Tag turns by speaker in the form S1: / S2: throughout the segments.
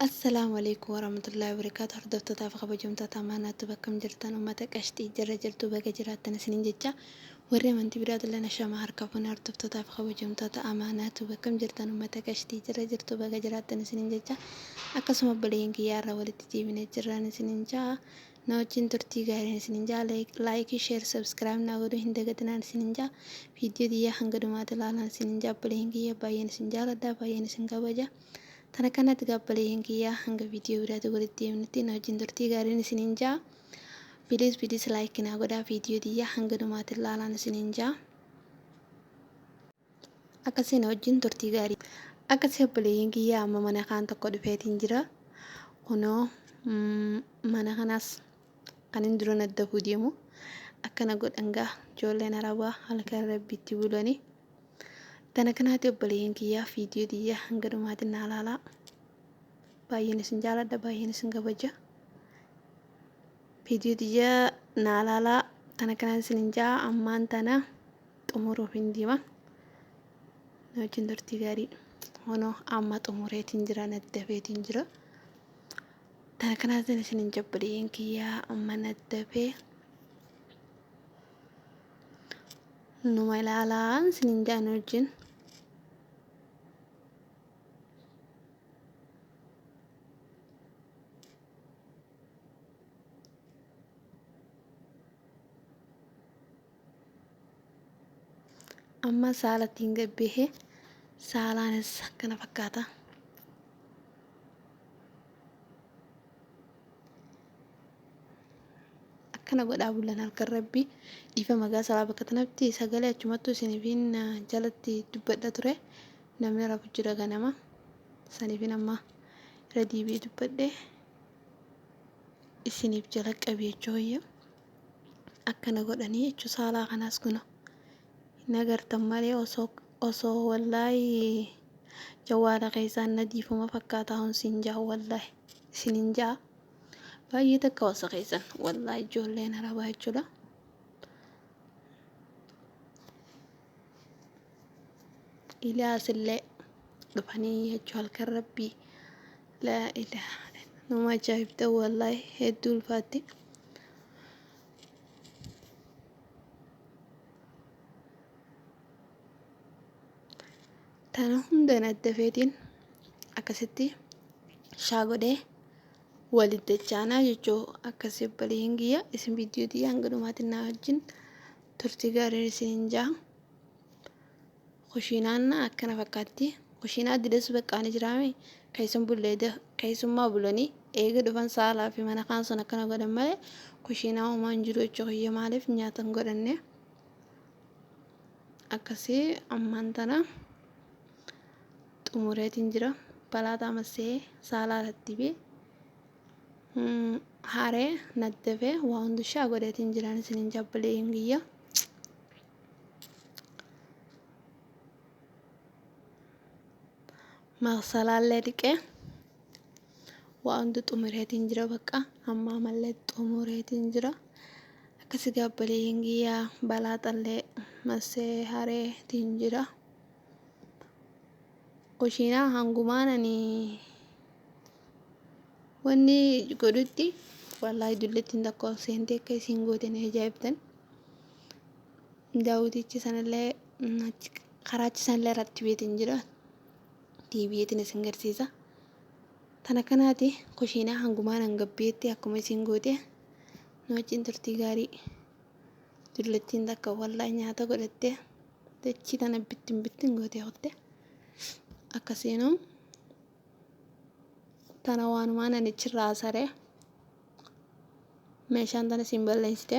S1: Assalaamu Aleykum Warahmatullahi Wabarakaatuh Hordoftootaa fi kabajamtoota amaanaattu bakkam jirtan ummata qashxii jirra jirtu baga jiraattan isinin jecha warri amantii biraatilleen ashamaa harka fuune hordoftootaa fi kabajamtoota amaanaatu bakkam jirtan ummata qashxii jirra jirtu baga jiraattan isinin jecha akkasuma obboleeyyan kiyyaa irra walitti deebinee jirraan isinin ja'a na wajjin turtii gaariin isinin ja'a laayikii sheer sabskiraayib naa godhuu hin dagatinaan isinin ja'a viidiyoo tiyyaa hanga dhumaatti ilaalaan isinin ja'a obboleeyyan kiyya baay'een isin jaaladha baay'een isin kabaja. Tana kanatti egaa obboleeyyan kiyya hanga viidiyoo biraatti walitti deemnutti na wajjin turtii gaariin isiniin ja'a. Please please like naa godhaa viidiyoo tiyya hanga dhumaatti ilaalaan isiniin ja'a. Akkasii na wajjin turtii gaarii. Akkasii obboleeyyan kiyya amma mana kaan tokko dhufeetiin jira. Kunoo mana kanaas kan hin dura naddafuu deemu akkana godhan gaa ijoolleen arabaa halkan rabbitti bulanii. Tana kanaati obboleeyyan kiyyaa viidiyoo tiyya hanga dhumaatiin naa laalaa. Baay'een isin jaaladha, baay'een isin kabaja. Viidiyoo tiyya naa laalaa. Tana kanaan isin hin jaa ammaan tana xumuruuf hin deema. Na wajjin turtii gaarii. Honoo amma xumureetiin jira, naddafeetiin jira. Tana kanaan isin hin jabboleeyyan kiyyaa amma naddafee. Numa ilaalaa isinin jedhan wajjin. Amma saalattiin gabbehe saalaanis akkana fakkaata. Akkana godhaa bulan halkan rabbi dhiifama gaa salaa bakka tanatti sagalee achumattu isiniifin jalatti dubbadha ture namni rafu jira ganama saniifin amma irra deebi'ee dubbadhe isiniif jala qabi jechuu wayya akkana godhanii jechuu saalaa kanaas kuna hin agartan malee osoo osoo wallaahi jawaala keessaan nadiifuma fakkaataa hun siin jaa wallaahi isinin jaa Baay'ee takka wasa keessan wallaahi ijoolleen arabaa jechuudha. Iliyaas illee dhufanii jechuu halkan rabbii laa ilaaha nama ajaa'ibda wallaahi hedduu ulfaatti. Tana hundan adda feetiin akkasitti shaa godhee walitti dachaanaa jechuu akkasii obboleeyyan kiyya isin viidiyoo tiyya hanga dhumaatiin naa wajjin turtii gaariin isiniin ja'a. Kushiinaan akkana fakkaatti. Kushiinaa didas baqqaanii jiraame keessum bullee keessummaa bulanii eega dhufan saalaa fi mana kaan sun akkana godhan malee kushiinaa homaa hin jiru jechuu kiyya maaliif nyaata hin godhanne. Akkasii ammaan tana xumureetiin jira. Balaaxaa massee saalaa rattibee haaree naddafee waa hundi shaa godheetiin jiraan isiniin jabbalee hin giyya. Maqsalaallee dhiqee waa hundi xumureetiin jira bakka ammaa mallee xumureetiin jira. Akkasi gaabbalee giyyaa balaaxallee massee hareetiin jira. Kushiinaa hangumaan ani wanni godhutti wallaahi dullattiin takka ol seentee akka isiin goote ni ajaa'ibdan. Daawwitichi sanallee karaachi sanallee irratti beetiin jira. Deebi'eetiin isin garsiisa. Tana kanaati kushiinaa hangumaan hangabbeetti akkuma isiin goote nu wajjin turtii gaarii. Dullattiin takka wallaahi nyaata godhattee dachii tana bittin bittin gootee kutte. Akkasiinuu tana waanumaan ani achirraa saree meeshaan tana siin balleessite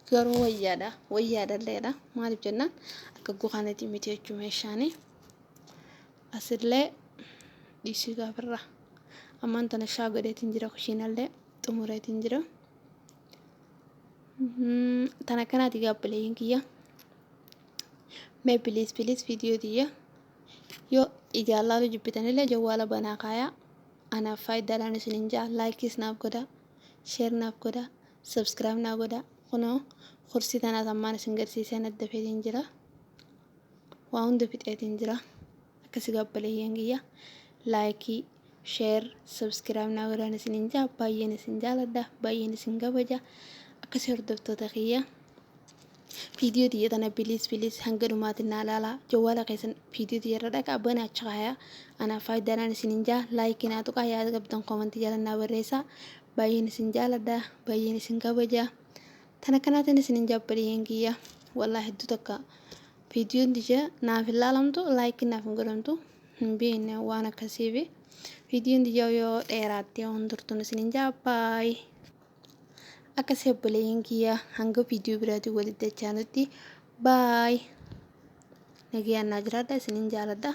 S1: garuu wayyaadha wayyaadhalleedha maaliif jennaan akka gukaanati miti jechuu meeshaani asillee dhiisii gaafirra ammaan tana shaa godheetiin jira kushiinallee xumureetiin jira. Tan akkanaati gaa obboleeyyan kiyya. Mee please please viidiyoo tiyya yoo ijaan laaluu jibbitanillee jawwaala banaa kaayaa anaaf faayidaadhaan isinin ja'a laayikiis naaf godhaa sheer naaf godhaa subscribe naa godhaa kunoo kursii tanaas ammaan isin garsiiseen adda feetiin jira waa hunda fixeetiin jira akkasi gaa obboleeyyan kiyya laayikii Sheer, sabskiraayib naa godhaan isiniin jaa. Baay'een isin jaaladha, baay'een isin kabaja. Akkasii hordoftoota kiyya, viidiyoo tiyya tana biliis biliis hanga dhumaatiin naa ilaalaa. Jawwaala keessan viidiyoo tiyya irra dhaqaa banaa achi kaayaa. Anaaf faayidaadhaan isiniin jaa. Laayikii naa tuqaa, yaada qabdan koomantii jala naa barreessaa. Baay'een isin jaaladha, baay'een isin kabaja. Tana kanaatiin isiniin jaa obboleeyyan kiyya. Wallaahi hedduu takka viidiyoon tiyya naaf hin laalamtu, laayikii naaf hin godhamtu, hin beekne waan akkasiifi. Viidiyoon tiyya yoo dheeraatte yoo turtuun isiniin jaa. Baay. Akkasii obboleeyyan kiyya, hanga viidiyoo biraatiin walitti dachaanutti baay. Nagayaan naa jiraadha, isiniin jaaladha.